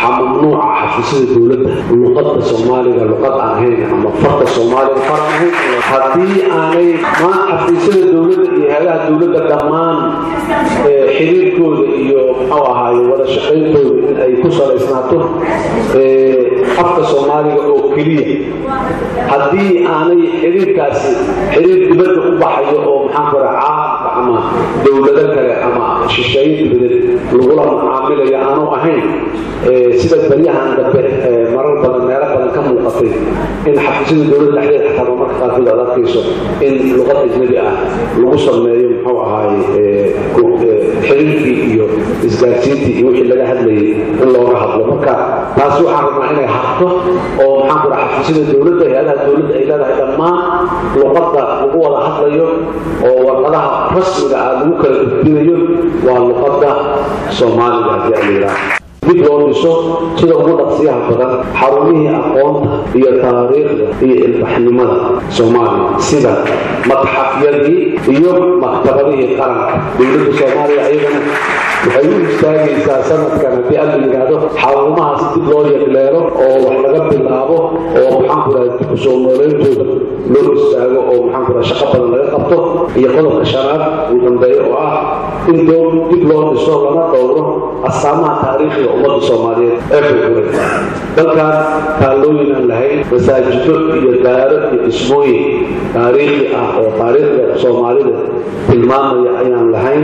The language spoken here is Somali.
Waxaa mamnuuca xafiisyada dowladda luqadda Soomaaliga luqad aan ahayn ama farta Soomaaliga far aan ahayn. Haddii aanay maan xafiisyada dowladda iyo hay'adaha dowladda dhammaan xiriirkooda iyo muxuu ahaaye wada shaqayntooda in ay ku salaysnaato afka Soomaaliga oo keliya, haddii aanay xiriirkaasi xiriir dibadda u baxayo oo maxaan ku raha caalamka ama dowlado kale ama shisheeye dibadeed lagula macaamilayo aanu ahayn, sida baryahan dambe marar badan meelo badan ka muuqatay in xafiisyada dowladda dhexdeeda xataa marka qaarkood aad arkayso in luqad ajnabi ah lagu sameeyo muxuu ahaaye xiriirkii iyo isgaarsiintii iyo wixii laga hadlayay in looga hadlo. Marka taasi waxaan rabnaa inay harto oo maxaan ku raha xafiisyada dowladda, hay-adaha dowladda ay leedahay dhammaan luqadda lagu wada hadlayo oo warqadaha rasmiga ah lagu kala gudbinayo waa luqadda Soomaaliga. Haddii aan la yidhaaho dib loo dhiso sida ugu dhaqsiyaha badan xarumihii aqoonta iyo taariikhda iyo ilbaxnimada Soomaaliya, sida madxafyadii iyo maktabadihii qaranka, dowladda Soomaaliya ayagana waxay u istaagaysaa sanadkan, haddii alla yidhaahdo, xarumahaas dib loo yegleelo oo wax laga bilaabo oo maxaan ku raha dib usoo nooleyntooda loo istaago oo maxaan ku raha shaqo badan laga qabto. Iyo qodobka shanaad ugu dambeeya oo ah in dib loo dhiso lana dhowro astaamaha taariikhiga ummadda Soomaaliyeed ee burburay. Dalkan taallooyin aan lahayn, masaajido iyo daaro iyo dhismooyin taariikhi ah oo taariikhda Soomaalida tilmaamaya ayaan lahayn.